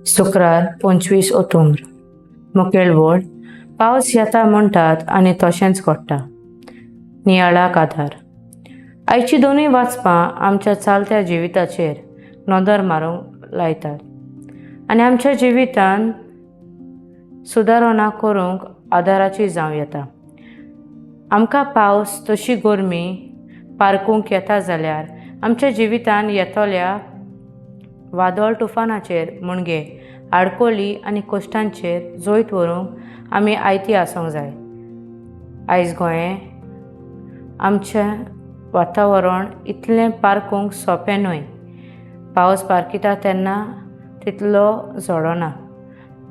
शुक्रार 25 ऑक्टोबर. मुखेल वळ पावस येता म्हणटात आनी तशेंच घडटा. नियाळाक आदार. आयची दोनूय वाचपां आमच्या चालत्या जिविताचेर नदर मारूंक लायतात आनी आमच्या जिवितांत सुदारणा करूंक आदाराची जावं येता. आमकां पावस तशी गरमी पारकूंक येता जाल्यार आमच्या जिवितांत येतल्या वादळ तुफानाचेर म्हणजे आडकोली आनी कश्टांचेर जैत व्हरूंक आमी आयती आसूंक जाय. आयज गोंय आमचें वातावरण इतलें पारकूंक सोंपें न्हय. पावस पारकिता तेन्ना तितलो झडना,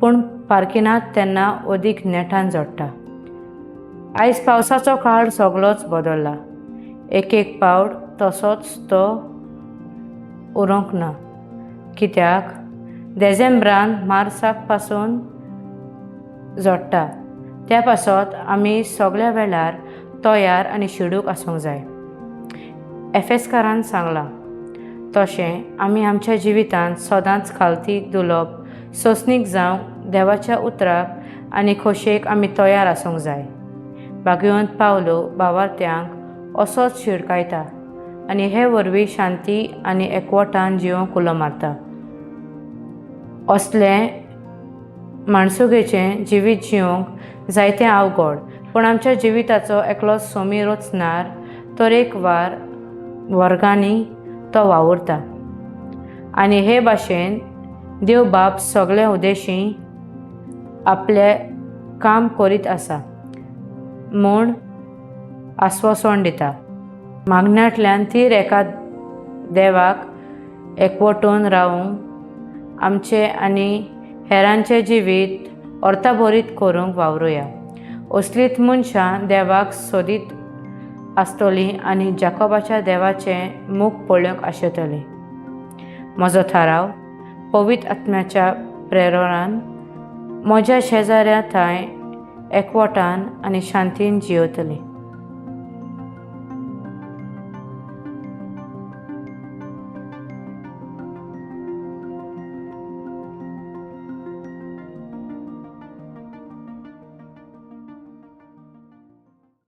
पूण पारकिनात तेन्ना अदीक नेटान झडटा. आयज पावसाचो काळ सगळोच बदल्ला. एक एक पावट तसोच तो उरोंक ना, कित्याक देझेंब्रान मार्साक पासून झडटा. त्या पासत आमी सगळ्या वेळार तयार आनी शिडूक आसूंक जाय. एफेस्कारान सांगलां तशें आमी आमच्या जिवितांत सदांच खालती दुलोप सोंसणीक जावंक देवाच्या उतराक आनी खोशयेक आमी तयार आसूंक जाय. भाग्यवंत पावलो भावार्थ्यांक असोच शिडकायता आनी हे वरवीं शांती आनी एकवटान जिवंक उलो मारता. असलें माणसुगेचें जिवीत जिवंक जायतें अवघड, पूण आमच्या जिविताचो एकलो सोमी रचणार तरेकवार वर्गांनी तो वावुरता आनी हे भाशेन देव बाप सगळे उद्देशी आपलें काम करीत आसा म्हूण आस्वासन दिता. मागण्यांतल्यान तीर एका देवाक एकवटून रावूंक आमचें आनी हेरांचें जिवीत अर्थाभरीत करूंक वावरुया. असलीच मनशां देवाक सोदीत आसतलीं आनी जाकोबाच्या देवाचें मुख पळोवंक आशेतलीं. म्हजो थाराव पवित्र आत्म्याच्या प्रेरणान म्हज्या शेजाऱ्या थंय एकवटान आनी शांतीन जियेतलीं.